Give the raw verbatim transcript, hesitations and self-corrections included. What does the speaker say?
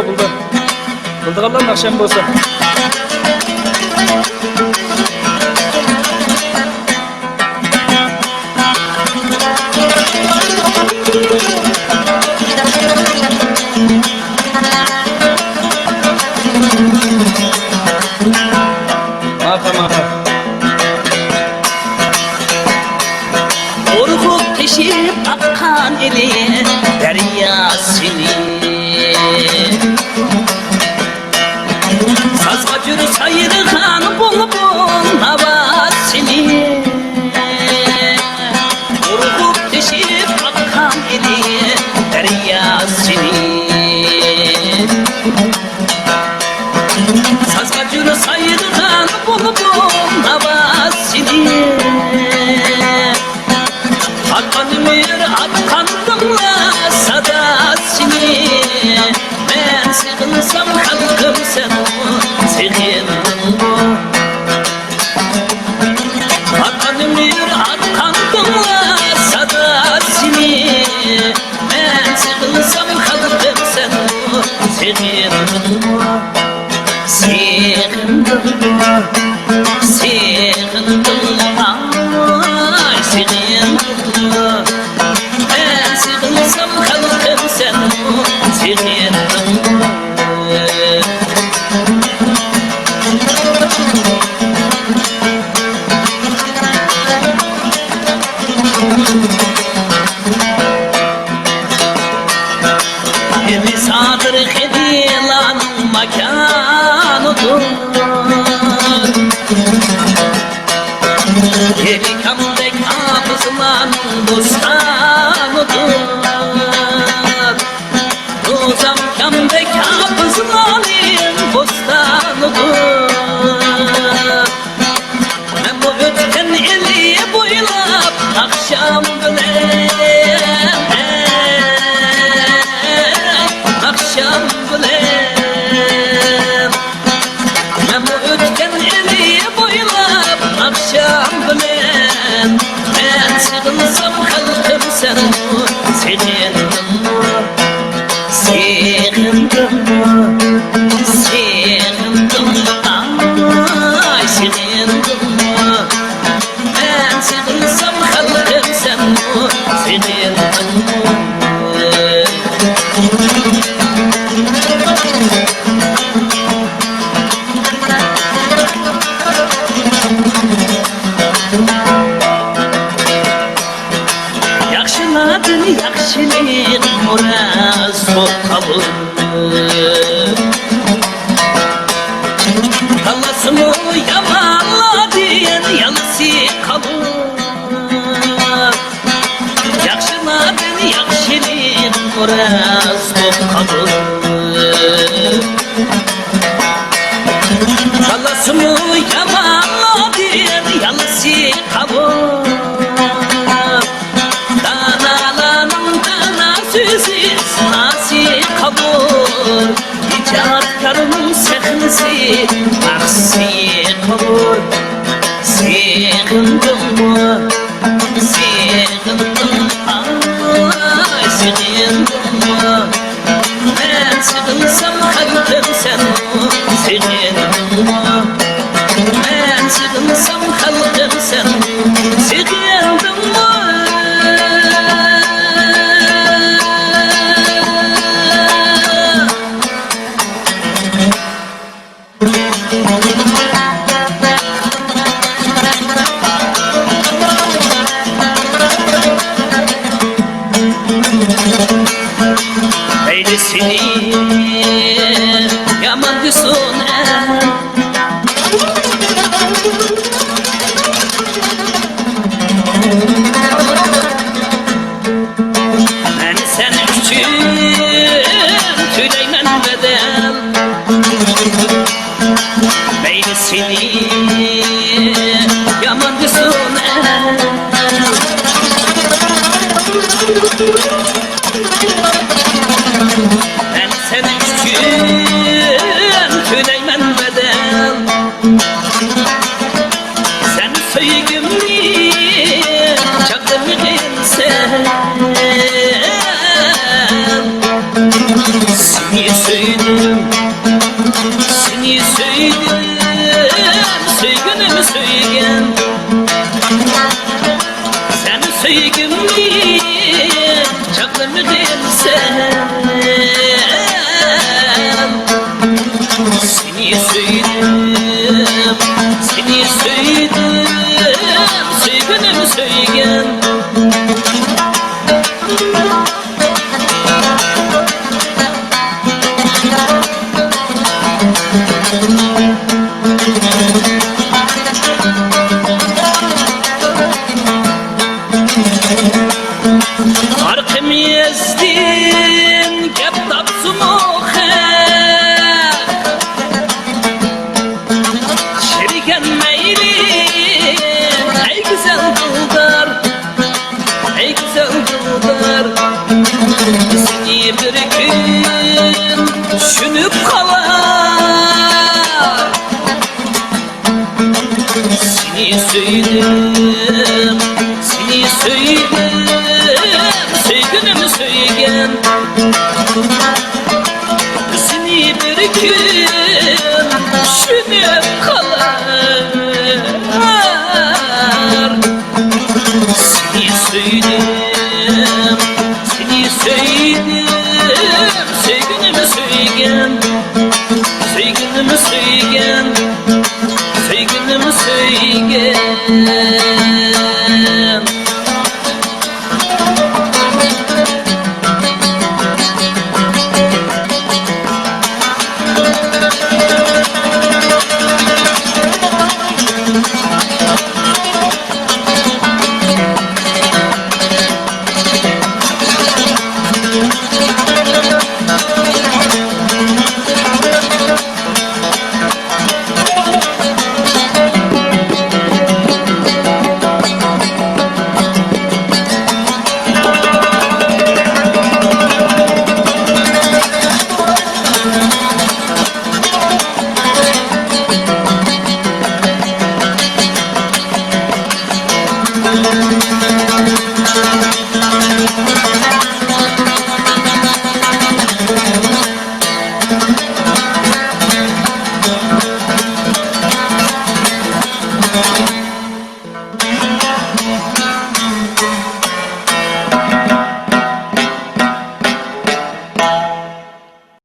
بولدى. بىلىدىغانلار ناخشام بولسا. ماقا، ماقا. ئۇرغۇپ تېشىپ ئاققان ئىلى دەريا سېنى. سازغا جۈر سايرىغان بۇلبۇل ناۋاسىنى، ئۇرغۇپ تېشىپ ئاققان ئىدى دەرياسىنى. سازغا جۈر سايرىغان بۇلبۇل ناۋاسىنى، ئاتقان ئۆمۈر، ئاتقان دىڭلا ساداسىنى، مەن سېغىنسام خەلقىم سەنمۇ سېغىندىڭمۇ؟ ئاتقان ئۆمۈر، ئاتقان دىڭلا ساداسىنى، مەن سېغىنسام خەلقىم سەنمۇ سېغىندىڭمۇ؟ سېغىندىڭمۇ؟ سېغىندىڭمۇ؟ ئاي، سېغىندىڭمۇ؟ مەن سېغىنسام خەلقىم سەنمۇ سېغىندىڭمۇ؟ ھېلى سادىر خېدىلارنىڭ ماكانىدۇر. ھېلى كامدەك ھاپىزلارنىڭ بوستانىدۇر. روزام كامدەك ھاپىزلارنىڭ بوستانىدۇر. مەنمۇ ئۆتكەن ئىلى بويلاپ ئاخشام بىلەن، ئاخشام بىلەن. مەنمۇ ئۆتكەن ئىلى بويلاپ ئاخشام بىلەن. مەن سېغىنسام خەلقىم سەنمۇ سېغىندىڭمۇ؟ سېغىندىڭمۇ؟ سېغىندىڭمۇ؟ ئاي، سېغىندىڭمۇ؟ مەن سېغىنسام خەلقىم سەنمۇ سېغىندىڭمۇ؟ ياخشىلاردىن ياخشىلىق ئورا سوققان. ياللىسىمۇ يامانلاردىن ياللىسى قالۇر. ياخشىلاردىن ياخشىلىق ئورا سوققان. ياللىسىمۇ يامانلاردىن ياللىسى قالۇر. دانالارنىڭ دانا سۆزى، ئىسناسى قالۇر. ئىجادكارنىڭ سەھنىسى، ناخشىسى قالۇر. سېغىندىڭمۇ؟ سېغىندىڭمۇ؟ ئاي، سېغىندىڭمۇ؟ مەن سېغىنسام خەلقىم سەنمۇ سېغىندىڭمۇ؟ مەن سېغىنسام خەلقىم سەنمۇ سېغىندىڭمۇ؟ مەيلى سېنى يامان دېسۇن ئەل، مەن سەن ئۈچۈن تۆلەيمەن بەدەل. مەيلى سېنى يامان دېسۇن ئەل، مەن سەن ئۈچۈن تۆلەيمەن بەدەل. سېنى سۆيدۈم، سېنى سۆيدۈم، سۆيگۈنۈم سۆيگەن. سەن سۆيگۈمنى چاقلىمىغىن سەن. سېنى سۆيدۈم، سېنى سۆيدۈم، سۆيگۈنۈم سۆيگەن. ئارقىمىزدىن گەپ تاپسىمۇ خەق، چىرىگەن مەيلى، ئەي گۈزەل دىلدار. ئەي گۈزەل دىلدار، سېنى بىر كۈن چۈشىنىپ قالار. سېنى سۆيدۈم، سېنى سۆيدۈم، سۆيگۈنۈم سۆيگەن. سېنى بىر كۈن چۈشىنىپ قالار. سېنى سۆيدۈم، سېنى سۆيدۈم، سۆيگۈنۈم سۆيگەن، سۆيگۈنۈم سۆيگەن، سۆيگۈنۈم سۆيگەن.